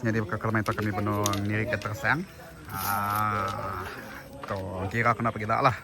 Nyadi baka kelemai tu kami benung nirika teresang. Aaa tu kira kena pegila lah.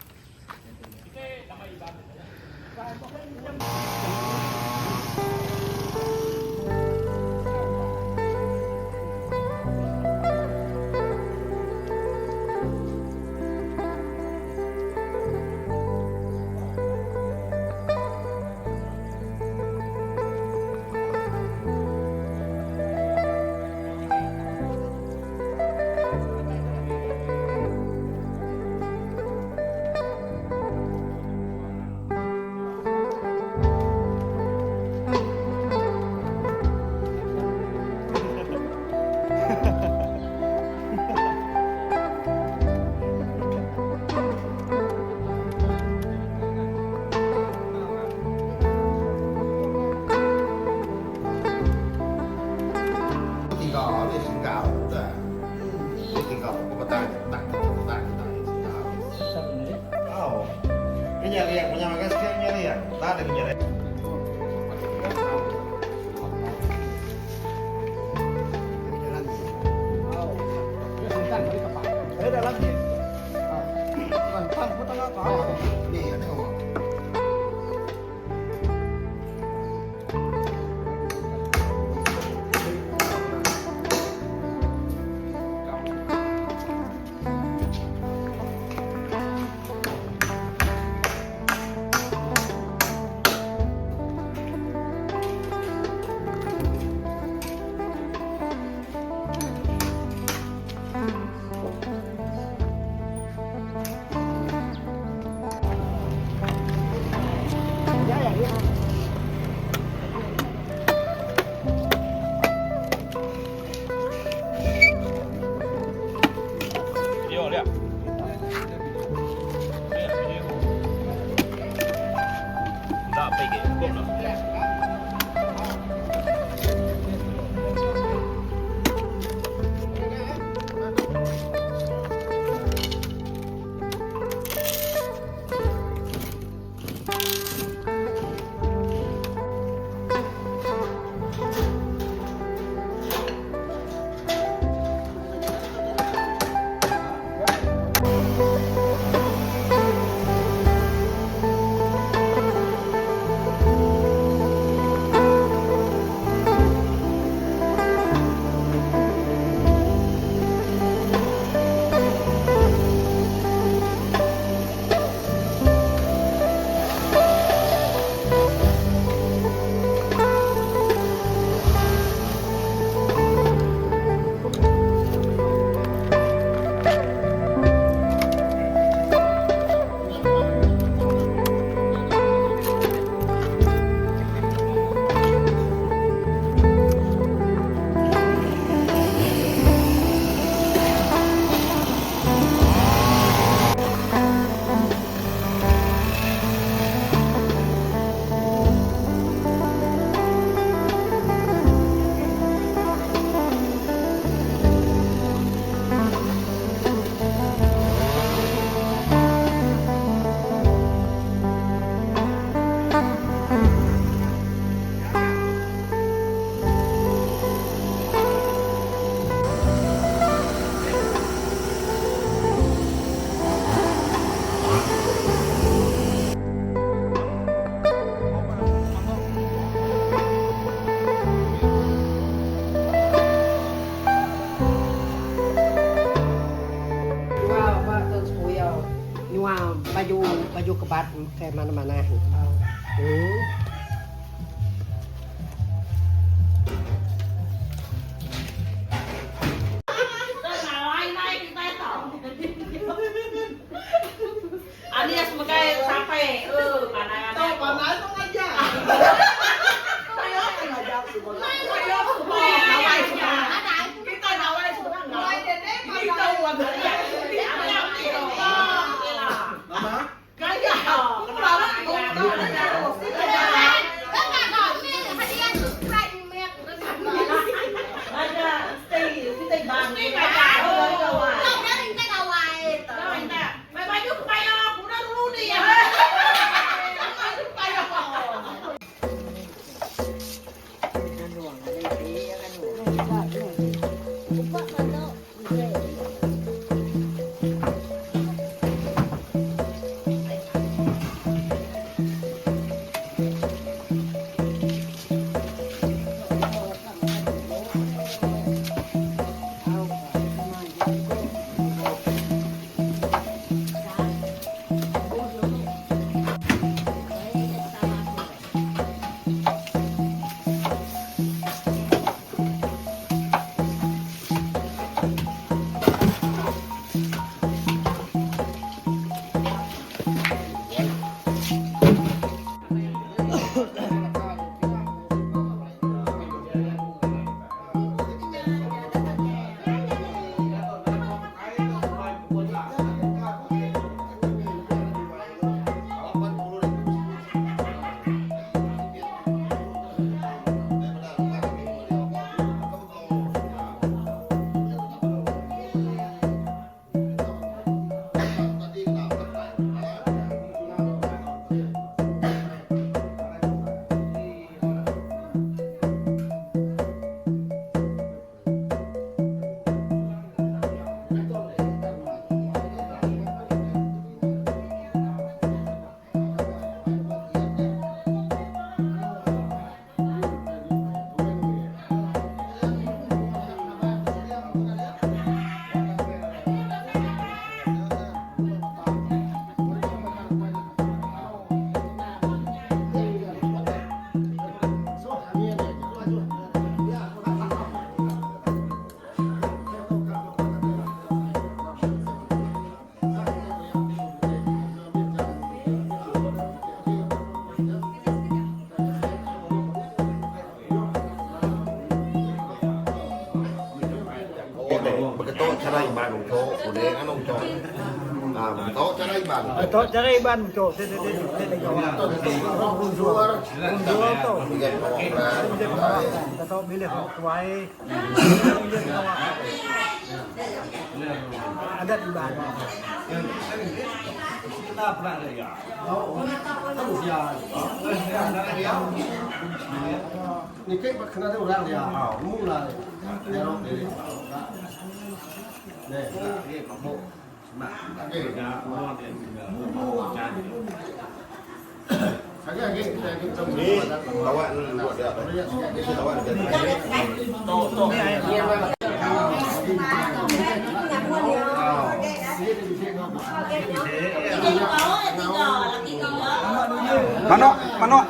Nyual ba Tun Sepuyau nyual baju baju kebat ke manah manah. Uhh. Beketo cara Iban uco udah anu uco. Ah beketo cara Iban. Beketo cara Iban uco ti ti ti ti ti gawa. Undur undur tu. Beketo milih tuai milih gawa adat Iban. Manok, manok.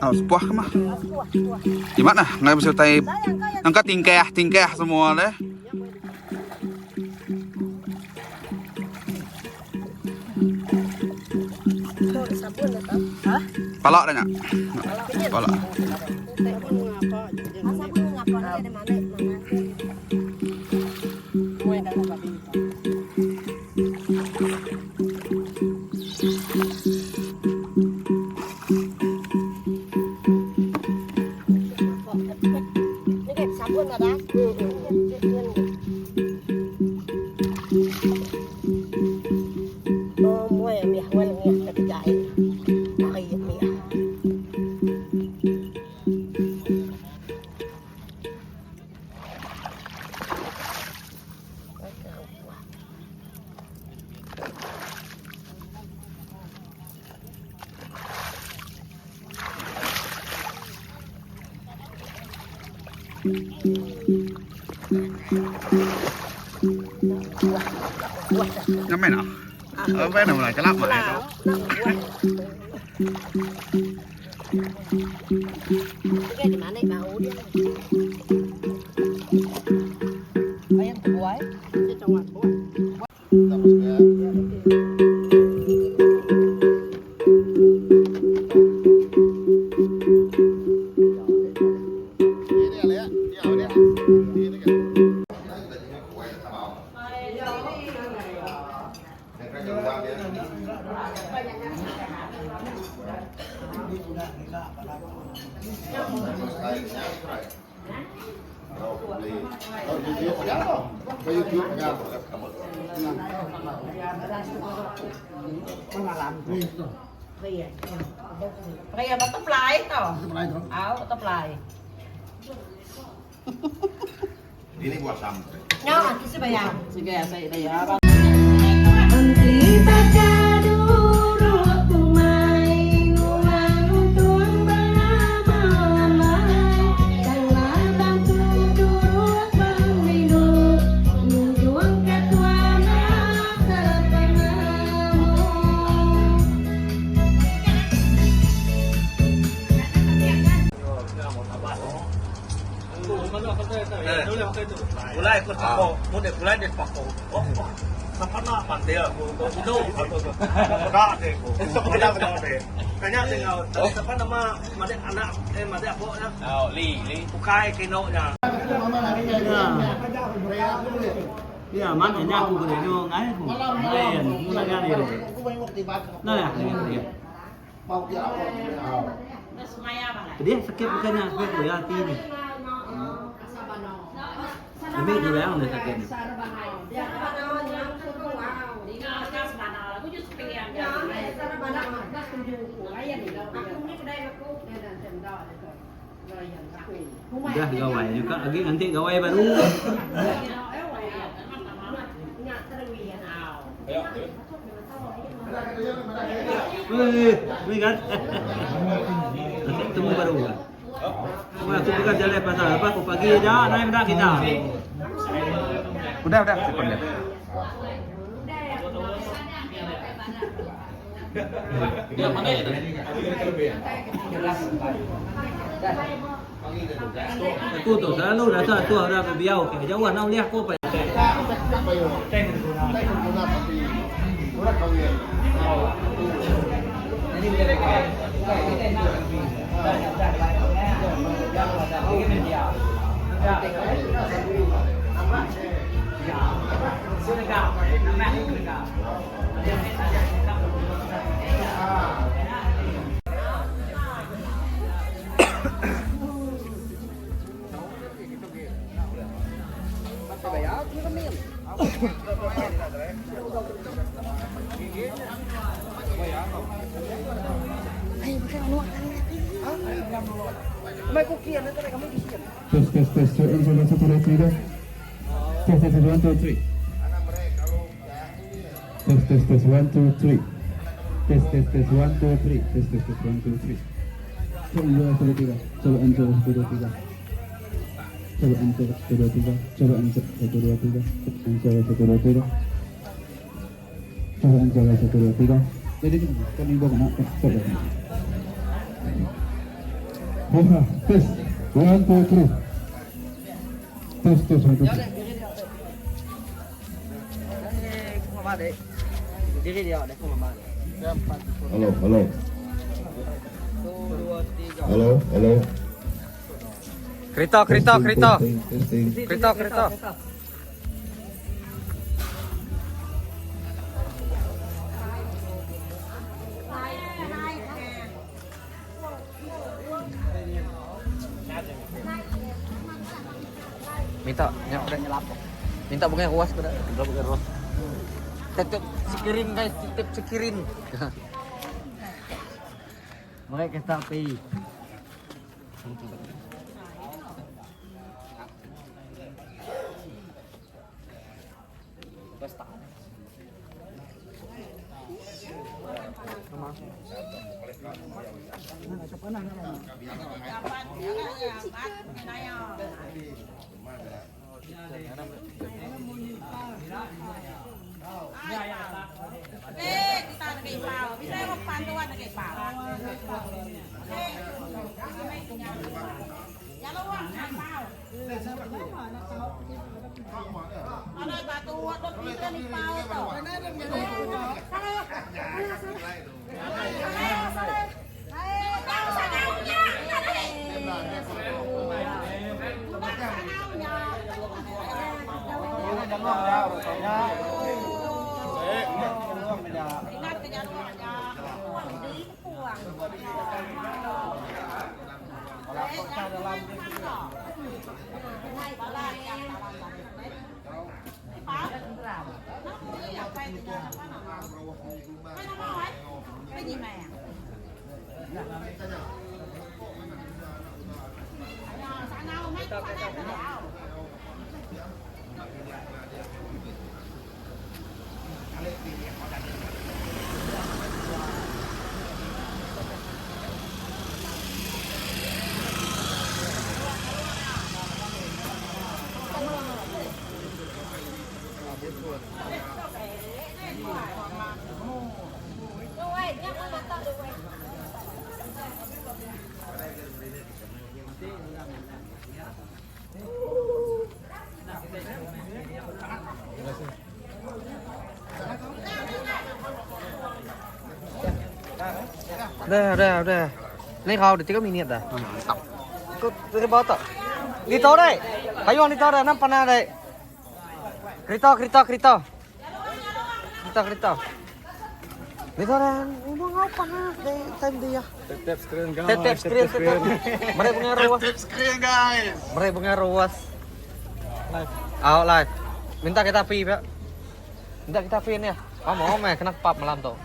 Tau sepuah ke mah. Di mana? Ngai besertai angkat tingkah tingkah semua leh. Palak dah nya. Palak. Nyamai nak? Apa nama lah? Kelap mak itu. Ini buah sampai. Pedih sakit bukan nya sakit tu ya ati ni. Demi tu yang dia sakit ni. Udah gawai juga lagi nanti gawai baru. Weh, weh kan. Nanti temu baru kan. Wah, aku bukan jalan pasal apa, aku pagi aja, naik benda kita. Udah udah telefon dia. Aku tu selalu rasa tu orang berbiau ke jauh nak boleh aku apa. Tes tes tes satu dua satu dua tiga. Tes tes tes one two three. Tes tes tes one two three. Tes tes tes one two three. Tes tes tes one two three. Coba dua satu tiga. Coba enter satu dua tiga. Coba enter satu dua tiga. Coba enter satu dua tiga. Coba enter satu dua tiga. Coba enter satu dua tiga. Jadi kan ibu kena coba. Buka tes one two three. Tes tes one two three. Halo, halo. Halo, halo. Kereta, kereta, Testing, kereta. Testing, testing. Kereta, kereta. Minta nyap Minta bukan ruas pada. Minta bukan ruas. Tetep sekirin guys, tetep sekirin. Mereka tak pi. Dah, dah, dah. Ni kau dah 3 minit dah. Mantap. Kau terima tak? Dito dai. Payung dito dah nampak panah dai. Kereta, kereta, kereta. Kereta, kereta. Dito dah. Ngomong apa nah? Dai time dia. Tap screen guys. Tap tap screen, tap tap. Mereka pengaruh. Tap screen guys. Mereka pengaruh was. Live. Out live. Minta kita pi, Pak. Minta kita pi ni. Ah, mau meh kena pap malam tu.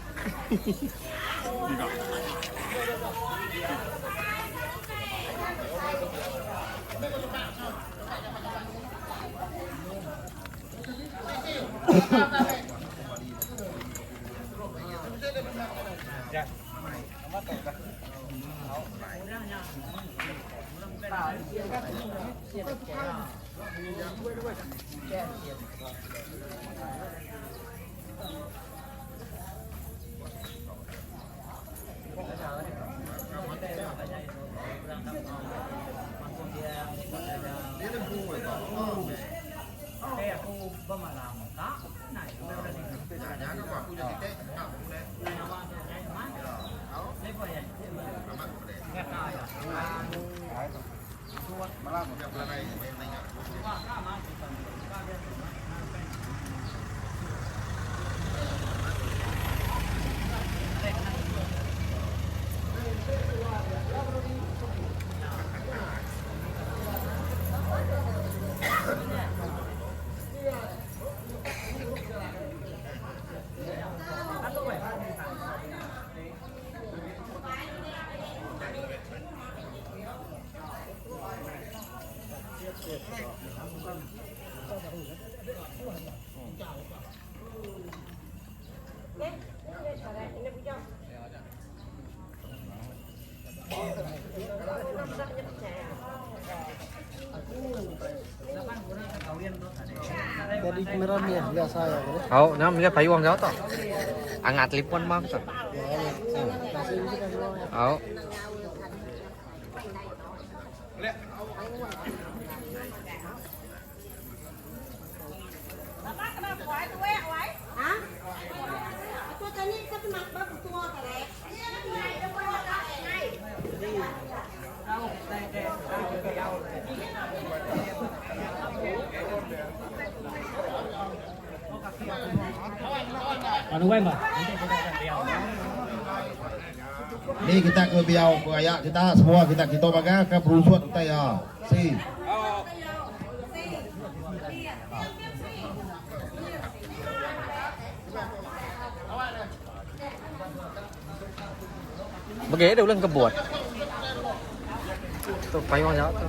Jadi kamera ni biasa ya. Oh, nama dia payung jauh tu. Angkat telefon mah tu. Oh. Ni kita ke biau ke ayak kita semua kita kita baga ke perusut utai ya. Si. Begitu dia ulang kebuat. Tu payung jauh tu.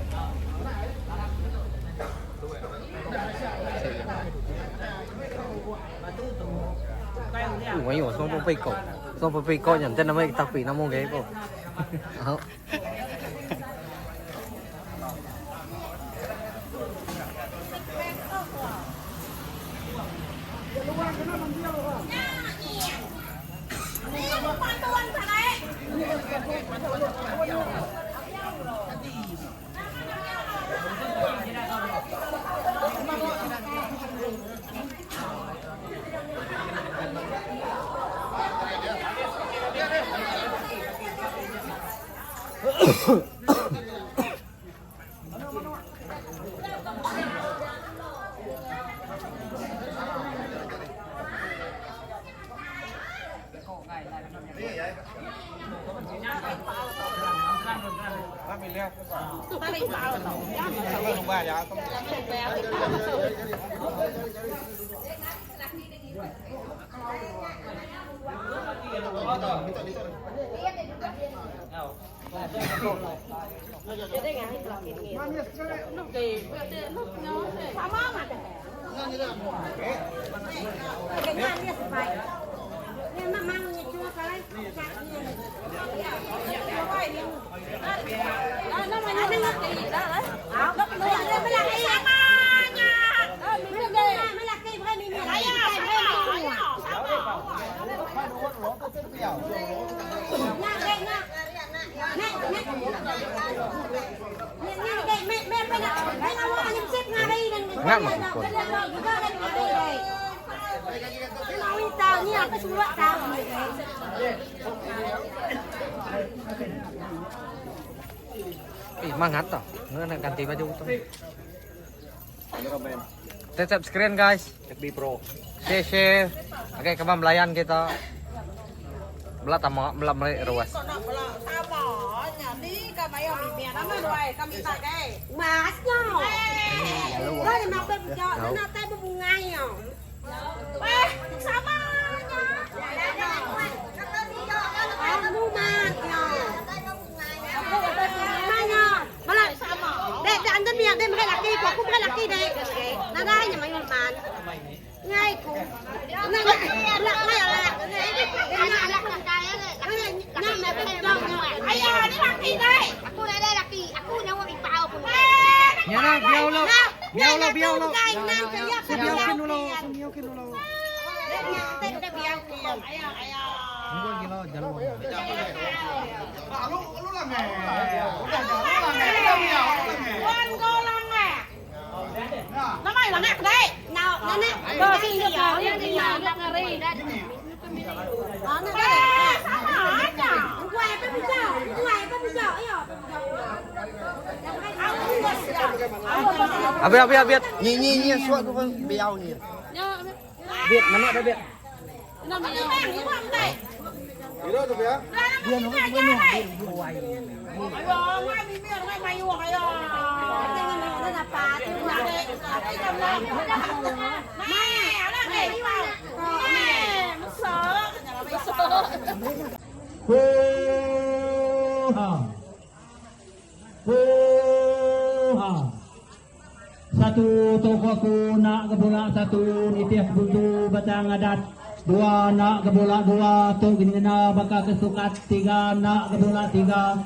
Ui, semua pun kau. Semua pun kau yang nama tapi nama gay ko. Oh. Ngak mah kukun. Eh, mangat toh. Nggak ganti baju tu. Tetap screen guys. FB Pro. Share share. Okey, kemam melayan kita. Bela tama, bela meri ruas. Nya nah, biau lo. Biau lo, biau lo. Biau kin dulu, biau kin dulu. Abit abit abit. Ni ni ni suat tu kan biau ni. Biat mana dah biat. Huha. Huha. Satu toko aku nak ke bola satu nitih buntu batang adat. Dua nak ke bola dua tu gini baka kesukat tiga nak ke bola tiga.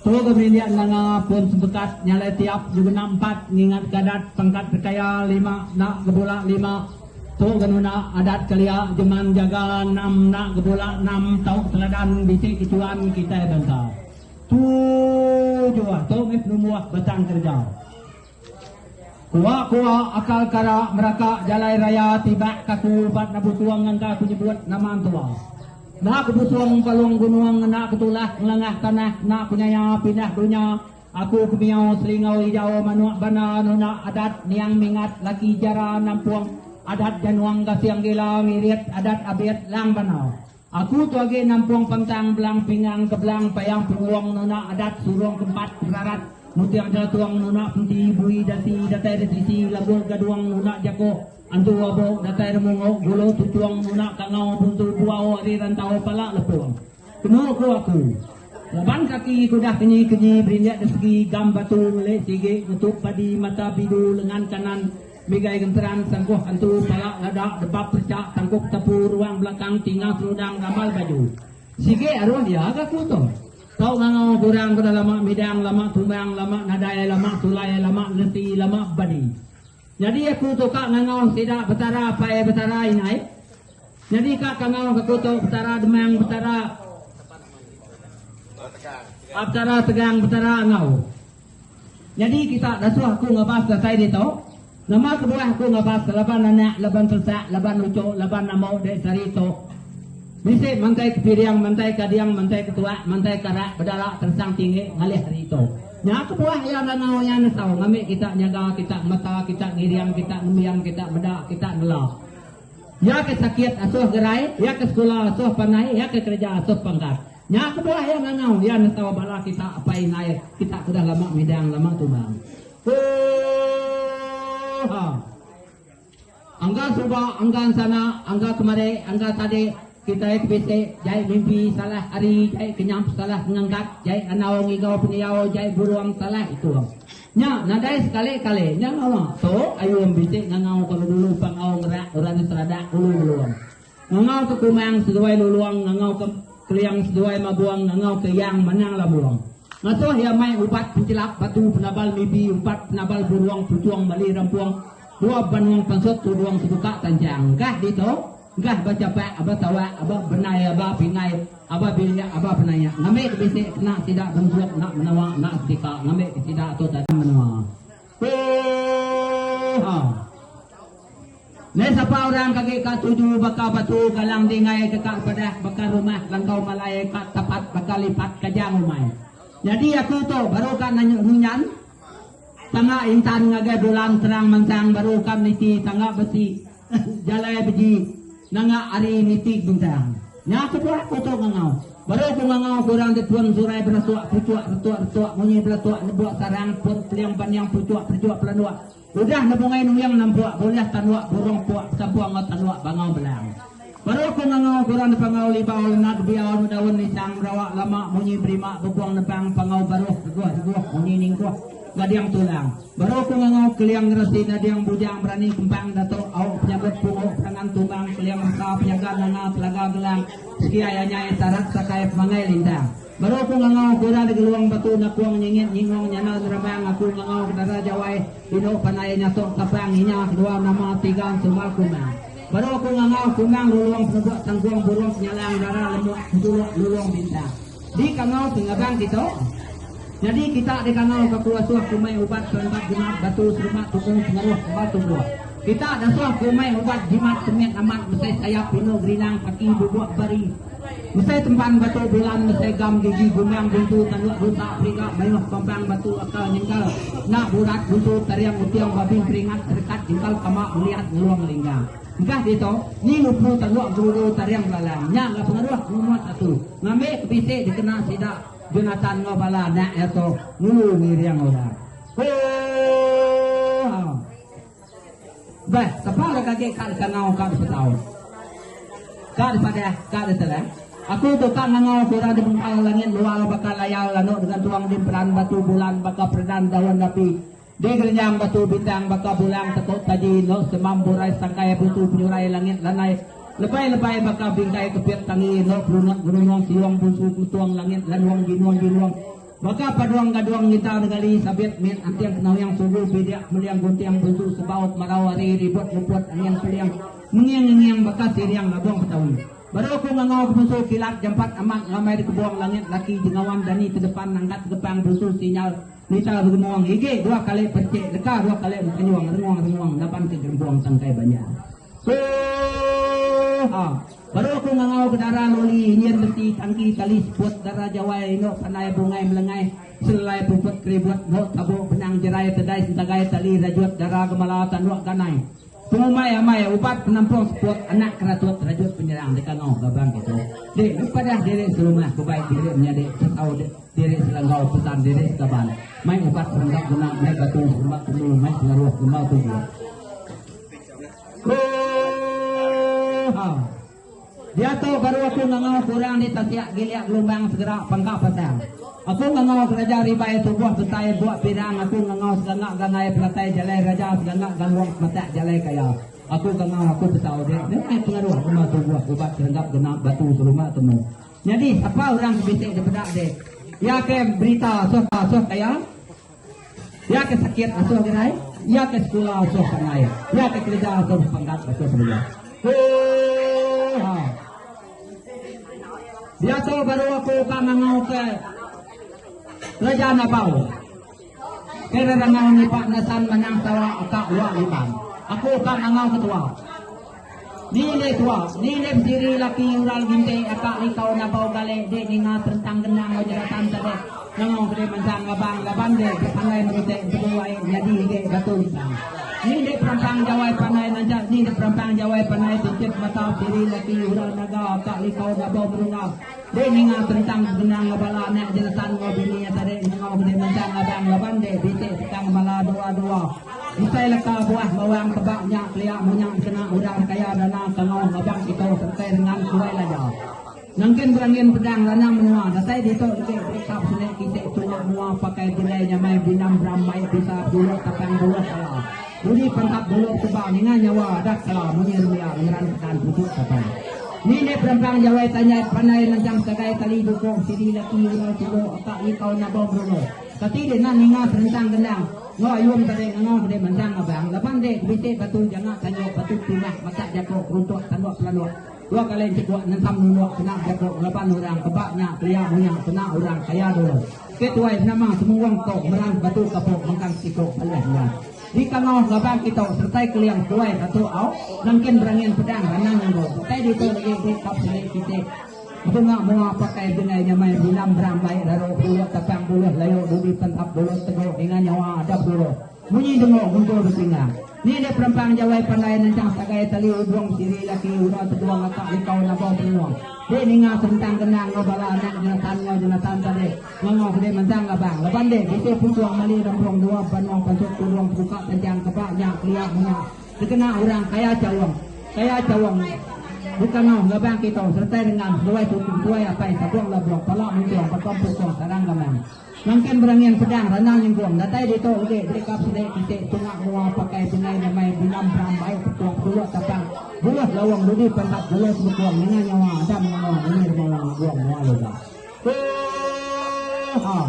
Tu ke berindian nanga pun sempekat nyalai tiap juga empat ngingat kadat pangkat rekaya lima nak ke bola lima. Tu genuna adat kelia jeman jaga enam nak ke bola enam tau teladan bisik kecuan kita bangsa. Tujuh tu ngip numuah batang kerja. Kuah-kuah akal kara meraka jalai raya tiba kaku bat nabu tuang ngangka aku nyebut nama tua. Nak kebusuang palung gunung nak ketulah ngelangah tanah nak kunyaya pindah dunia. Aku kemiau selingau hijau manuak bana nuna adat niang mingat laki jara nampuang adat januang kasiang gila ngirit adat abiat lang bana. Aku tu agi nampuang pantang belang pinggang kebelang payang peluang nuna adat surung keempat berarat mutiang jatuang nuna penti bui dasi datai desisi labur gaduang nuna jako antu abo datai remungok gulo tutuang nuna kangau buntu buau ari rantau pala lepuang. Kenu ku aku. Laban kaki kudah kenyi-kenyi berinjak dari segi gam batu ngelik sigi ngetup padi mata bidu lengan kanan migai genteran sangkuh hantu pala ladak debab percak tangkup tepu ruang belakang tinggal seludang ramal baju. Sige arwah dia aku tu. Tau ngangau kurang kuda lama midang lama tumbang lama nadai lama sulai lama lesi lama badi. Jadi aku tu kak ngangau tidak betara pai betara inai. Jadi kak ngangau aku tu betara demang betara betara tegang betara ngau. Jadi kita dasuh aku ngabas datai dia tu. Nama kebuah aku ngabas laban anak laban tersak laban lucu laban namau dek sari tu. Bisik mantai kepiriang mantai kadiang mantai ketua mantai karak bedalak tersang tinggi ngalih hari itu. Nya kebuah yang ngau yang nesau ngamik kita nyaga kita mata kita ngiriang kita ngemiang kita medak kita ngelak. Ya ke sakit asuh gerai, ya ke sekolah asuh panai, ya ke kerja asuh pangkat. Nya kebuah iya ngangau iya netau bala kita apai indai kita ke udah lama midang lama tumbang. Oohaa. Angga suba, angga ensana, angga kemari, angga tadi, kitai ke bisi jai mimpi salah hari, jai kenyap salah ngangkat, jai anau ngigau pendiau, jai burung salah itung. Nya nadai sekali-kali nya ngawa. Tu ayum bisi ngangau ke dulu pangau ngerak orang seradak ulu belung. Ngangau ke Kumang seduai Lulong, ngangau ke Keling seduai Mabuang, ngangau ke Yang Manang Lambung. Ngasuh iya mai ubat penchelap batu penabal mibi, ubat penabal burung puchung bali rampung, dua banung pansut tudung tebuka tanchang. Engkah ditu, engkah ba chapak, aba tawak, aba benai, aba pingai, aba bilik, aba penayak. Ngambi ke bisi kena sida bensuk enda menawa enda setika ngambi ke sida tu tadi menua. Hoohaa. Meh sapa orang ke agi ka tuju baka batu galang dingai ke ka pedah baka rumah langkau malai ka tapat baka lipat kajang umai. Nyadi aku tu baru ka nunyan tangga intan ngagai bulan terang mansang baru ka meniti tangga besi jalai beji nanga ari niti bintang. Nya kebuah aku tu ngangau. Baru ku ngangau ku orang di pun surai berasuk puchuk retuk retuk munyi beletuk nebuk sarang pun peling baning puchuk perejuk pelanduk Udah nebungai nuyang nampuk bulih tanduk burung puk becampur enggau tanduk bangau belang. Baru ku ngangau ku orang dipangau libau lenag biau nu daun nisang merawak lama munyi berima bebung nebang pangau baruh reguh reguh munyi ningkuh gading tulang. Baru ku ngangau keling ngeresi nading bujang berani kempang datuk auk penyabut pungu perangan tumbang keling resa penyaga nanga telaga gelang sekiai anyai sarat sakai pemangai lintang. Baru aku ngangau ke orang di Gelung Batu Nakung Nyingit Nyingung Nyana Nerabang aku ngangau ke Dara Jawai Indu Pandai Nyatuk Tapang Inya kedua nama Tiga Ensumbar Kumang. Baru aku ngangau Kumang Lulung Penebuk Tanggung Burung Senyalang Dara Lemuk Sejuluk Lulung Bintang. Di kangau ke ngabang kitu. Nyadi kita di kangau ke aku asuh ku mai ubat serembat genap batu seremak tumu pengaruh kebal tumbuh. Kita dasuh ku mai ubat jimat kemit amat mesai sayap indu gerinang kaki bubuk bari. Mesai tempan batu bulan mesai gam gigi gumang buntu tanduk rusa periga mayuh pampang batu akal nyengkal enda burat buntu taring uting babi peringat serekat jengkal kama meliat ngelung linggang. Engkah ditu, ni nupu tanduk gerudu taring belalang nya ga pengaruh lumur satu ngambi ke bisi dikena sida Jonathan enggau bala anak iya tu ngulu ngiring orang. Hoohaa. Bah, sapa deka agi ka dikangau ka dipetau? Ka dipadah, ka ditelah? Aku tu ka ngangau ke orang di bengkal langit luar baka layar landu dengan tuang di emperan batu bulan baka peredan daun api di gerenyang batu bintang baka bulang tekuk taji endo semam burai sangkai buntu penyurai langit lanai lebai-lebai baka bingkai kepit tangi endo perunut gerunung siung bunsu kemetung langit lanung jinung jinung Baka paduang gaduang nyintal negali sabit mit anting kenauyang sugu bidik meliang gunting bunsu sebaut marau ari ribut luput angin peling menging nginging baka siring labung betawi. Baru aku ngangau ke bunsu kilat jampat amat ngelambai dikebung langit laki jengawan dani tedepan nangkat tegepang bunsu sinyal nita begemung igi dua kali perchik leka dua kali empenyung rengung rengung laban ke gerempung sangkai banjar. Hooha. Baru aku ngangau ke dara loli injin besi tangki tali seput dara jawai indu pandai bungai melengai selelai puput keribut endu tabu benang jerai tedai sentagai tali rajut dara gemala tanduk ganai pengumai amai ubat penampung seput anak keratut rajut penyerang deka ngau gabang kitu di padah diri serumah bebai diri menyadi setau diri selanggau pesan diri sekaban mai ubat serenggap guna mai batu seremba temu mai pengaruh gembau tubuh. Hooha. Diatu baru aku ngangau ke orang di tasik gilik gelumbang segera pangka pasang. Aku ngangau ke raja ribai tubuh besai buk pirang aku ngangau seganga gangai pelatai jalai raja seganga galuang sematak jalai kaya. Aku ngangau aku besau dek ngemai pengaruh gema tubuh ubat serenggap genap batu serumba temu. Nyadi sapa orang ke bisi dipeda dek iya ke berita asuh asuh kaya. Iya ke sakit asuh gerai, iya ke sekula asuh pandai, iya ke kereja asuh bepangkat asuh kereja. Hooha. Diatu baru aku ka ngangau ke Raja Nabau. Ke rerangau ngipak nasan manang sawa ka luak liban. Aku ka ngangau ke tua. Ni le tua, ni le bediri laki ural ginti akak likau nabau gale dek ninga terentang genang enggau jeratan tadek ngangau kede mansang ngabang laban dek bepandai merutek empedu ai nyadi ige batu lisang. Ni dek perampang jawai pandai nanjak ni dek perampang jawai pandai tincit mata siri laki urang naga ka likau nabau merungau. Dek ninga tentang genang enggau bala anak Jonathan enggau bini iya tadi ngengau ke dek mantang abang laban dek bisi sekang bala dua-dua. Utai leka buah bawang keba nya kelia munya dikena orang kaya dana kangau ngabang ito sertai rengan suai laja. Nangkin berangin pedang lanang menua datai ditu legi berikap senek kite tunga mua pakai jendai nyamai bindam beram mai bisa bejuluk tapang buluh kala. Budi pantap buluh keba ninga nyawa adat kala munyi remia ngeran pedan puchuk tapai. Ni ne perempang jawai tanjai pandai nancang sagai tali dukung sidi laki urau tubo akak likau nabau beruno. Kati dek na ninga serentang gendang enggau ayum tadi ngangau ke dek mansang ngabang laban dek bisi batu janga tanjok batu tungah matak jako keruntuk tanduk pelanduk dua kali encheguk nensam nunduk kena bejako ngelaban orang keba nya kelia munya kena orang kaya dulu ke tuai benama semunggung tu merang batu kapok mengkang siku balih endar di kangau ngabang kitu sertai keling tuai batu au nangkin berangin pedang ranang nyanggu utai ditu lagi dek kap sini kite Betunga mua pakai jenggai nyamai bilam beram baik lalu buluh tapang buluh layu dudi pentap buluh teguh ninga nyawa adap dulu munyi dengok guntur besinga. Ni deh perempang jawai pandai nencang sagai tali ubung siri laki ura teduang atak likau nabau penuang. Deh ninga serentang gendang enggau bala anak Jonathan enggau Jonathan tadi ngangau ke deh mantang ngabang laban deh bisi putung mali rambung dua banung pansut tudung tebuka tanjang keba nya kelia munya Dikena orang kaya chaung. Kaya chaung dikangau ngabang kita sereta dengan seduai tuku tuai apai sabung labung pala muntung bakam pukung sarang gamang. Nangkin berangin pedang randang nyengkung datai ditu legi berikap sedik kiti tunga mua pakai bungai nyamai bunam beram bai petung duluk tapang buluh lawang dudi pentap buluh sebekung ninga nyawa adam ngangau munyi remawang agung mua luga. Oohaa.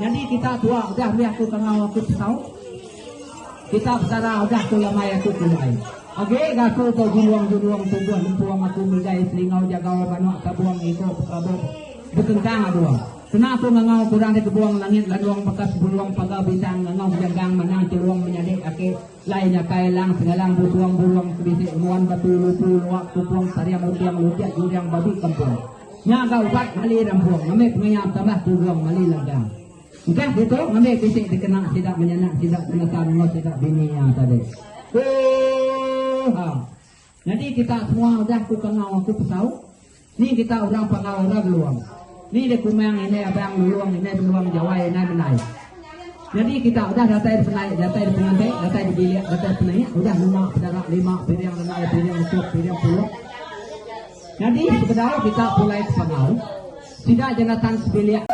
Nyadi kita tua udah mih aku kangau aku pesau. Kita petara udah ku lamai aku pulai. Agi ga aku tu julung-julung tumbuh lempung aku migai selingau jagau manuk tabung iko pekerabung bekengkang adung. Kena aku ngangau kurang di kebung langit landung baka sebulung paga bintang ngangau bejanggang manang celung menyadi aki lai nyakai lang sengalang busung burung ke bisi ngembuan batu lupu luak kupung taring uting luntik juring babi kampung. Nya ga ubat mali rampung ngambi pengayap tambah tugung mali langgang. Engkah ditu ngambi bisi dikena sida menyanak sida penesan enggau sida bini iya tadi. Oohaa. Nyadi kita semua udah ku kangau aku pesau. Ni kita orang pangau orang geluang. Ni deh kumang indai abang lulung indai benuang jawai indai mendai. Nyadi kita udah datai di penai datai di penganti datai di bilik datai penaik udah nuna pedara lima piring rendai piring letup piring puluk. Nyadi sebedau kita pulai ke pangau sida Jonathan sebilik.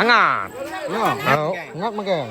Angat. Au, ngat magang.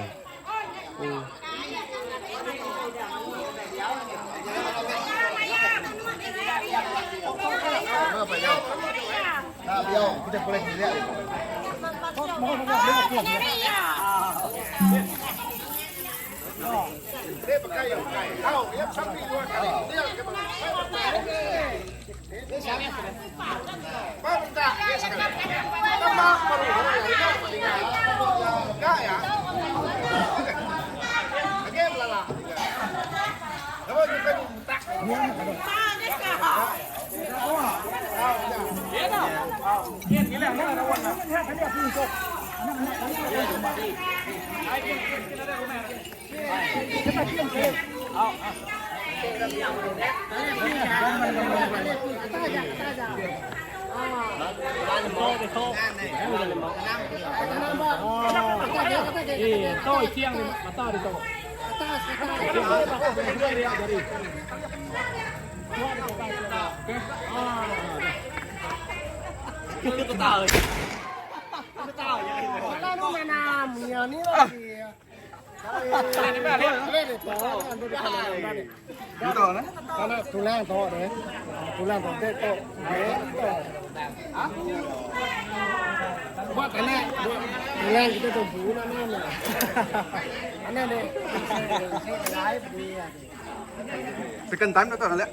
Second time dah tu nak lihat.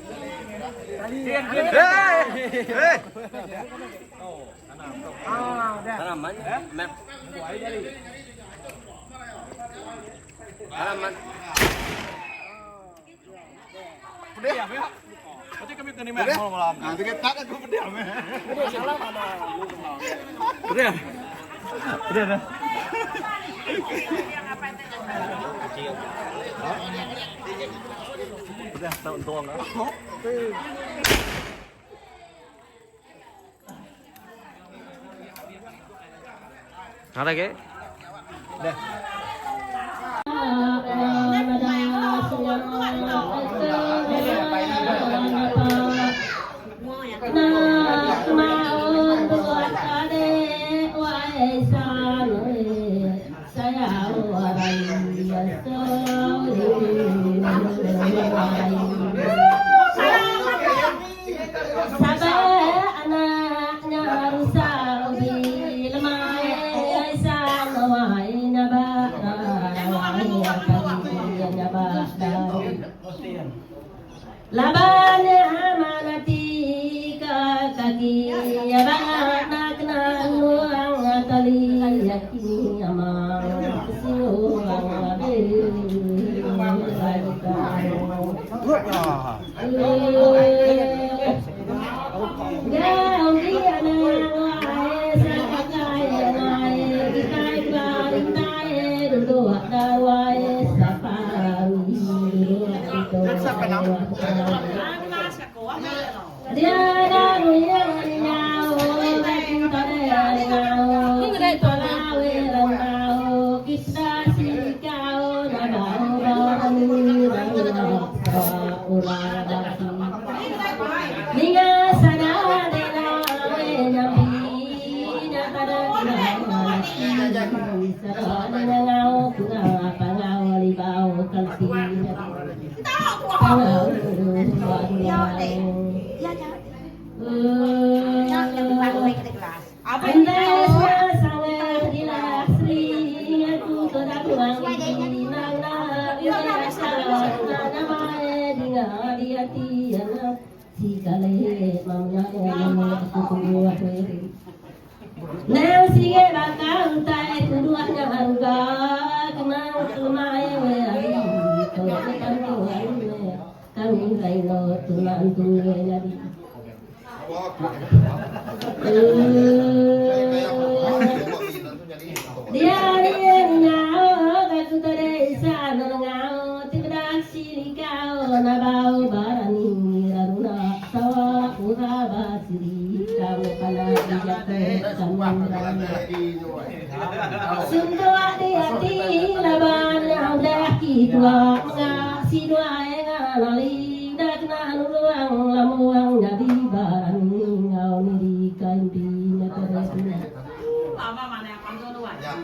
Hey! Hey! Ada ke? Laban amanati ka kaki anak na nuang tali yakini amang sinuang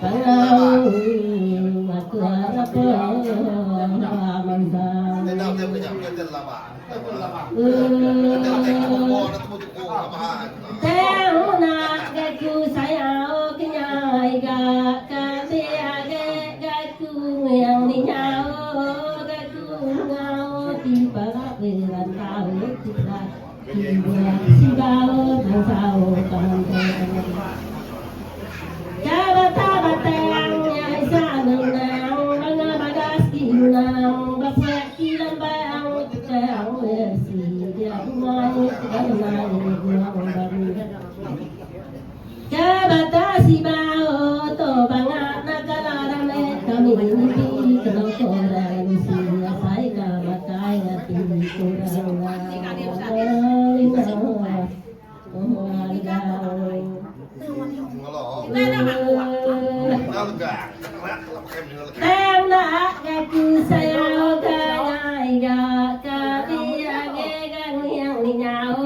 Kalau aku arap mansang. Tang nak gaku sayau kenyai ga kami age gaku yang ninyau gaku ngau ti para rantau kita Tang nak gaku sayau ka ngai ga ka dia ge ga ngiang ni nyau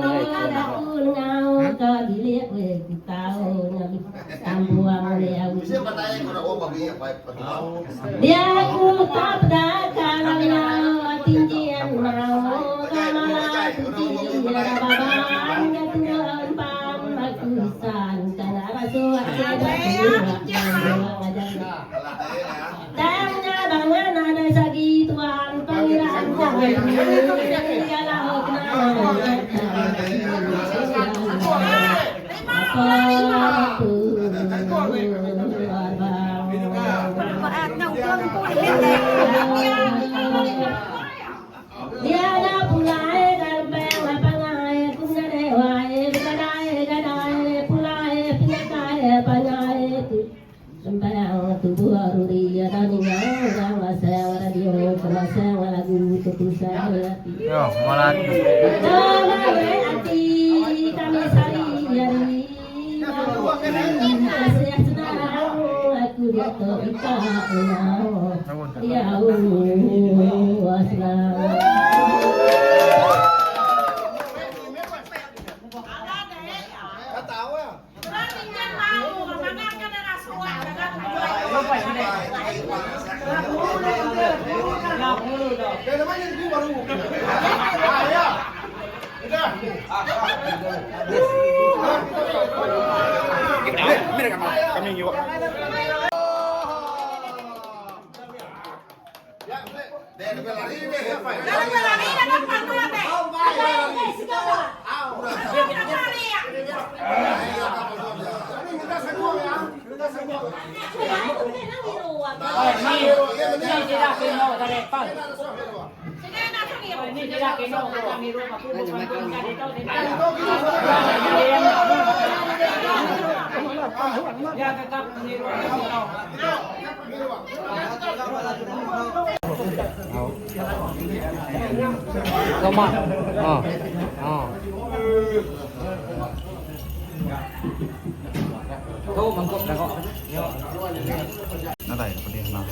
gaku ngau ka bilik we ku tau nyabi tambuang liau Dia ku tak peda ka ngau tinggian mau ka malah ku tinggi baban ga tuan pan aku san kana rasu aku Tang nya bangan nadai sagi tuan pangeran galau kena Yo, malah. Lama. Oh. Oh. Tu mangkuk dah kok. Nadai pedih nah.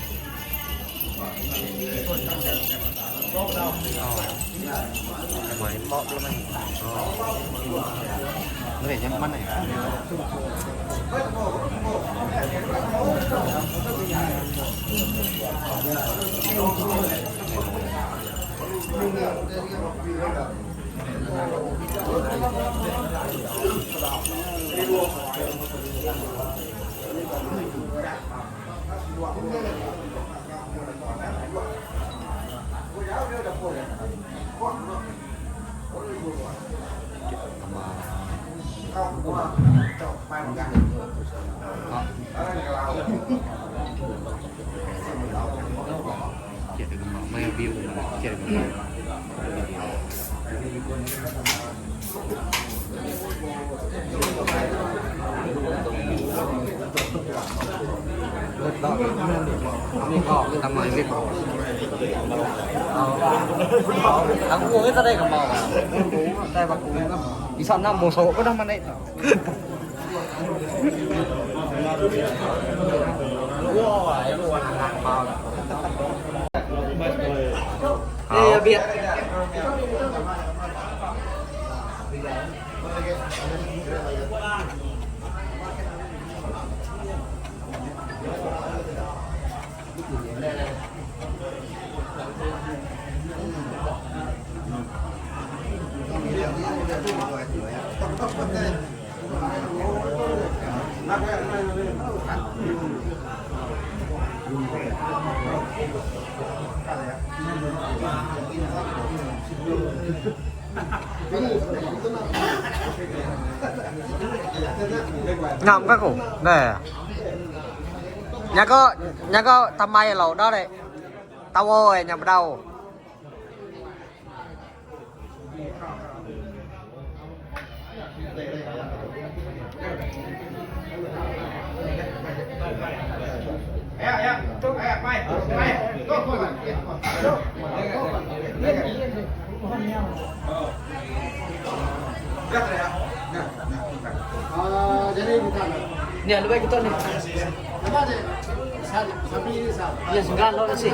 Main pok belum main. Oh. Ngeri jam mana ya? Main view, cek gambar. Aku kok tadi gambar. Tay bạc Di sana mau sokok dah mana itu? Eh, biar. Ngam ka ku. Dah. Nya ko nya ko tambai lo dah deh. Tawo eh nya bedau. Ni lebih kita ni. Ya, sembilan lo sih.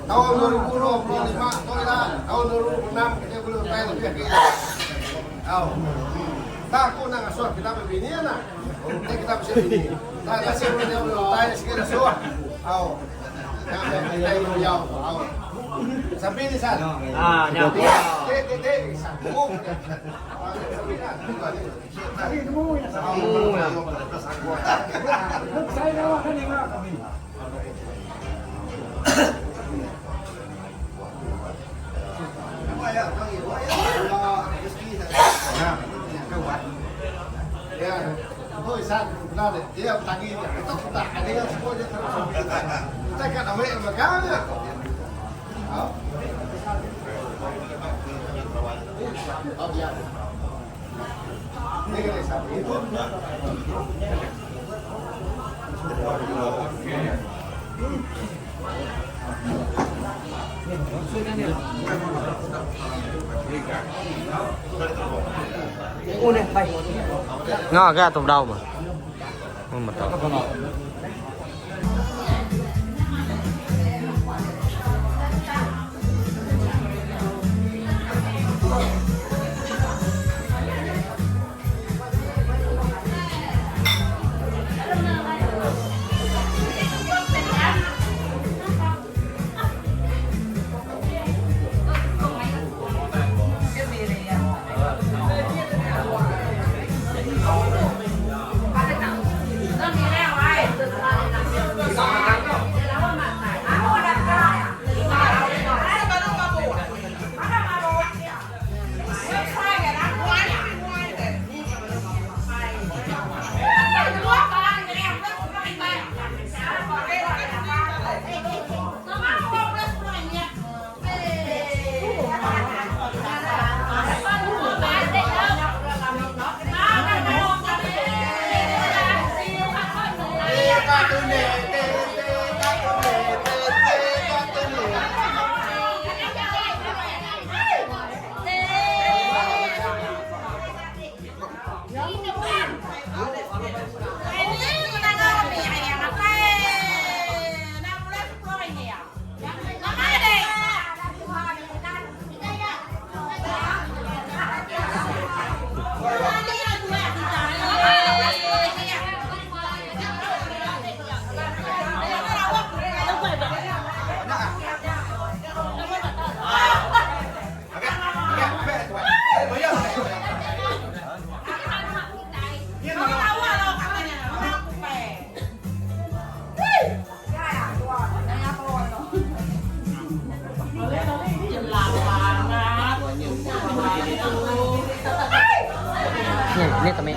Taun 2025 tu ila, taun 2006 kitai bulih utai lebih agi ila. Au. Tak aku enda ngasuh kita bebini anak. Enti kita bisi bini. Tak nasib kitai bulih utai sigi ngasuh. Au. Nya meh kitai diau tu. Au. Sampi ni san. Ah, nya. Ti ti ti sanggup. Nga ga tu bedau mah. Hmm betul. Ni, ni kami.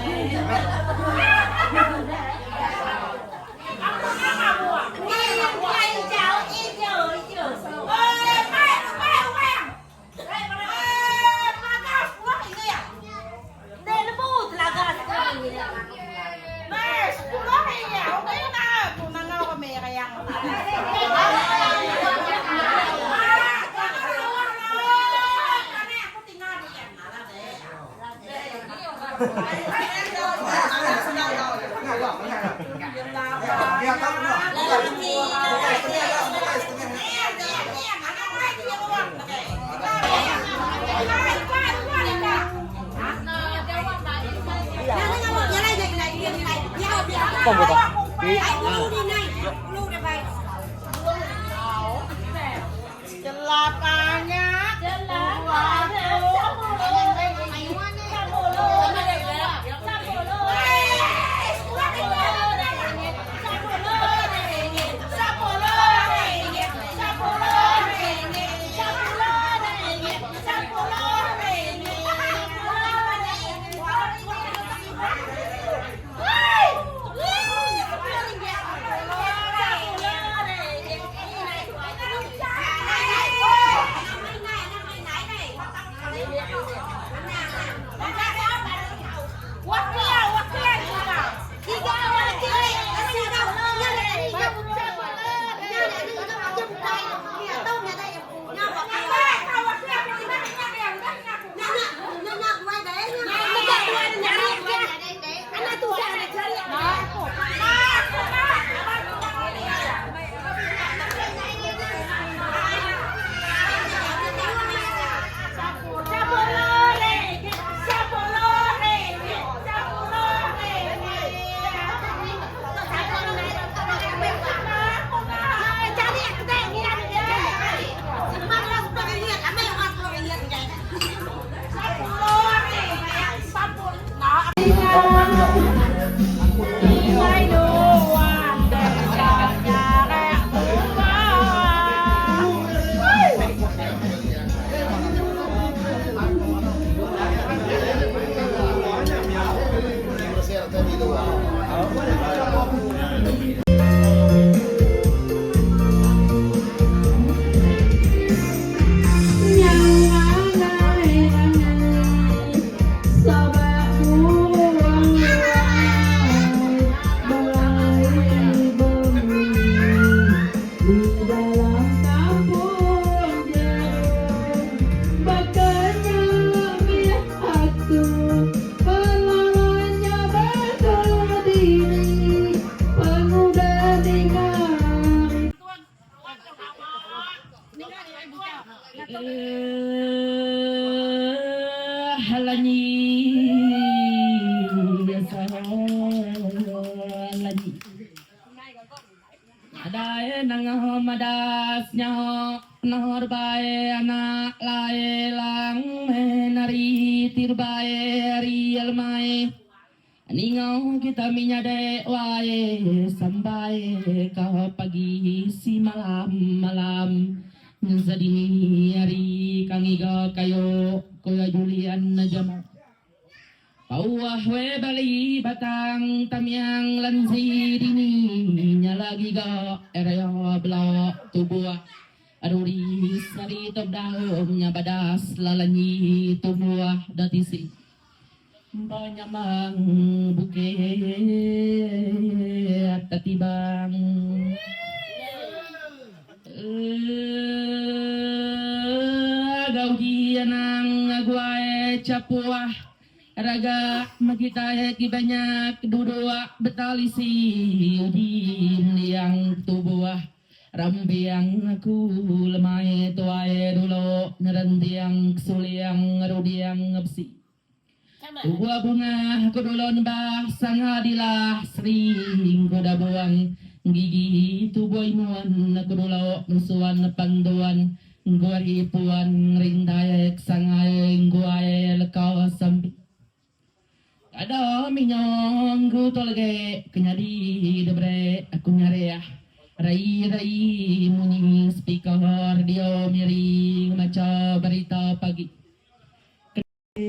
Ninga kita minyade wai sampai ka pagi si malam malam Nyensadini hari kangiga kayo Kuya Julian na jamo Pauah we bali batang tamiang lansi dini nya lagi ga eraya bela tubuh aruri sari top daum nya badas lalanyi tumbuh datisi Banyamang bukit tatibang Gauji anang aguai capuah raga makita ki banyak duduk betalisi uji liang tubuh Rambiang aku lemai tuai dulu ngerentiang kesuliang ngerudiang ngebesi. Tubuh bunga aku dulu nebah sanga dilah sering ku dabuang gigi tubuh imun aku dulu nusuan panduan guari puan ngerindai kesangai guai leka sampi. Kada minyong ku tolge ke nyadi debere aku nyareh rai rai munyi speaker radio miri macha berita pagi ke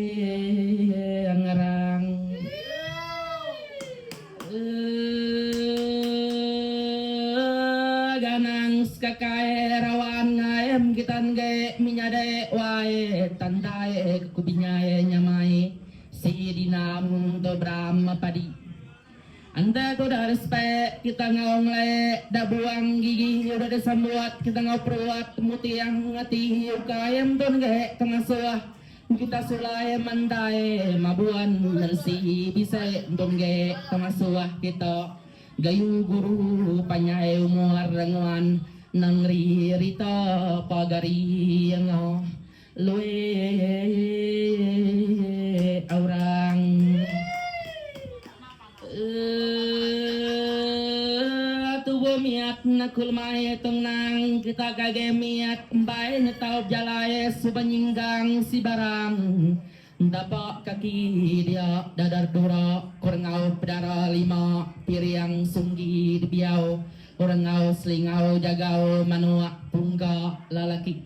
ngerang eee ganang sekakai rawan ngaem kitan ge minyade wai tandai ke ku binyai nyamai. Si dinam tu. tu beram padi. Enda ku udah respect kita enggau ngelai da buang gigi udah disambuat kita enggau peruat mutiang ati ukai emtun ge ke ngasuh kita sulai mandai mabuan nersi bisi entun ge ke ngasuh kita gayu guru panjai umur nguan nengeri rita pagari enggau Lui orang Tubuh miat nekul mai tenang kita gage miat embai nyetau bejalai suba nyinggang si barang Tapak kaki dia dadar dura kurengau pedara lima piring sunggi dibiau urengau selingau jagau manuk pungga lelaki.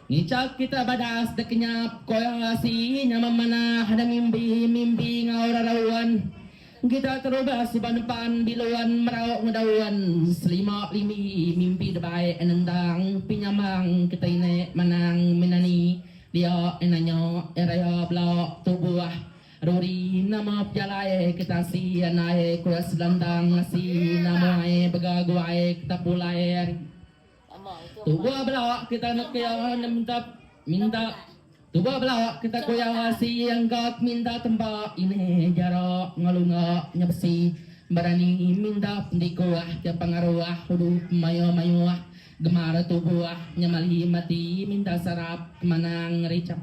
Ngichak kita badas dek kenyap koya asi nya memanah da mimpi mimpi enggau rarauan kita terubah suba nepan biluan merau ngedaun selima limi mimpi debai nendang pinyamang kita ine manang menani dia nanya raya bela tubuh ruri nama pejalai kita si anai kuya selantang asi nama ai begaguai kita pulai ari. Tubuh bela kita nekia minta minta Tubuh bela kita kuya si angkat minta tempa ini jarak ngelunga nyebesi berani minta pendikuah ke pengaruh hudup mayo mayuh gemar tubuh nyemali mati minta sarap manang rica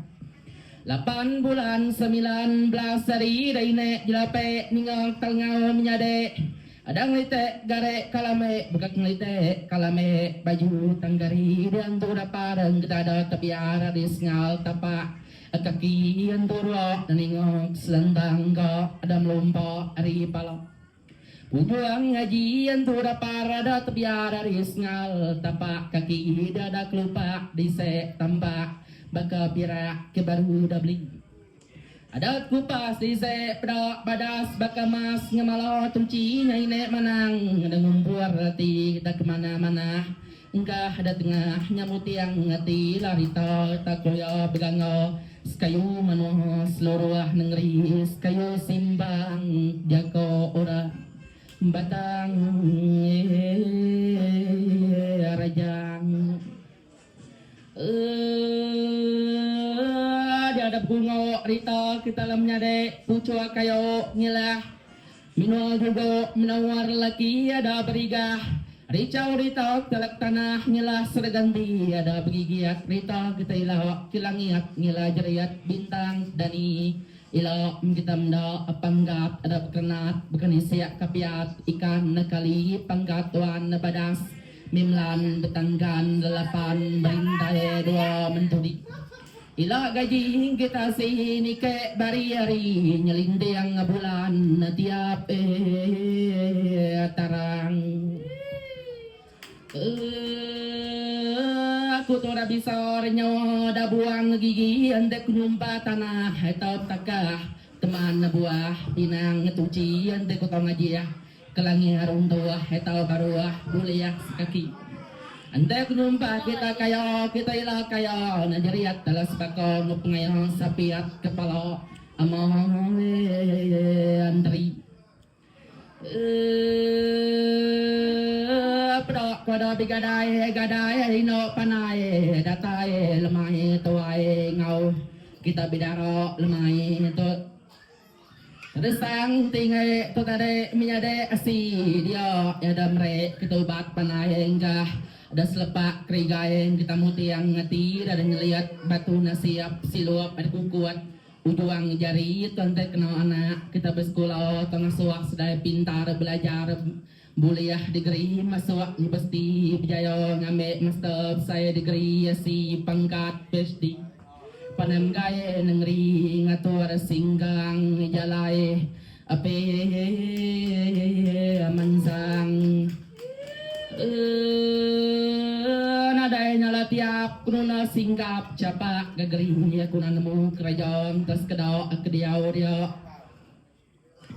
lapan bulan 19 hari dainek jelape ninga telngau menyadek Ada ngelitek garek kalame bekak ngelitek kalame baju tanggari diantu dapar engkeda tebiar di sengal tapak kaki antu ruak neningok selentang ka ada melumpa ari pala Pujuang ngaji antu dapar ada tebiar ari sengal tapak kaki dada kelupak disek tampak baka pirak ke baru dah beli. Adat kupas dise peda badas baka mas ngemala tunchi nya ine manang ngena ngumpur ati kita ke mana mana engkah da tengah nya mutiang ati larita ta koya beganga sekayu menua seluruh nengeri sekayu simbang jako orang batang rajang. Eee dia ada bungo rita kita lam nyade pucuk kayo ngilah minua juga menawar laki ada berigah ricau rita telak tanah ngilah serganti ada begigiat rita kita ilah kilangiat ngilah jeriat bintang dani ila kita menda panggat ada bekenat bekenisiak kapiat ikan nekali panggat tuan badas Mimlan betanggan lelapan berintai dua mentudi. Ila gaji kita si nike bari hari nyelinding bulan tiap eh tarang. Eh, aku tu dah bisa nyawa dah buang gigi ende nyumpa tanah atau takah teman buah pinang tuci ende ku tau ngaji ya. Kelangi arung tuah etau baruah buliah sekaki. Enda ku nyumpah kita kaya kita ila kaya najeriat dalam sebako nu pengaya sapiat kepala amoi antri. Eh peda kuada bigadai gadai ino panai datai lemai tuai ngau kita bidara lemai tu. Resang ti ngai tu tadi menyadi asi dia iya da meri kita ubat panai enggah da selepak kerigai kita mutiang ati da nyeliat batu nasiap silup ada kukut ujuang jari tu enti kena anak kita besekula tau ngasuh sedai pintar belajar bulih degree masuk universiti berjaya ngambi master besai degree asi pangkat PhD. Panenggai nengeri ngatur singgang jalai api mansang. Eee nadai nyala tiap kenuna singgap chapak gegeri aku nemu kereja enta sekeda ke diau dia.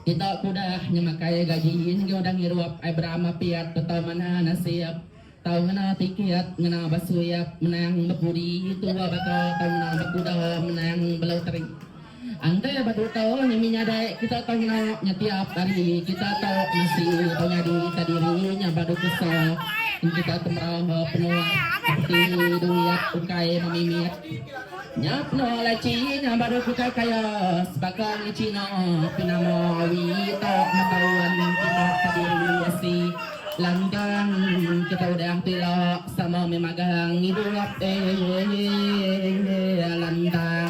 Kita ke udah nyemakai gaji enggi udah ngirup ai beram apiat betau manah nasib tau ngena tiket ngena basuyap menang bepudi tua baka tau ngena bekuda menang beloteri. Ante badu tau nyemi nyadai kita tau ngena nya tiap hari kita tau masi tau nyadi ka diri nya badu kesa kita temeraha penuh peti duit ukai memimit nya penuh laci nya badu kitai kaya sebaka ngi cina pinama awi tau metaun kita ka diri asi lantang kita udah tila sama memagang ngidup eh lantang.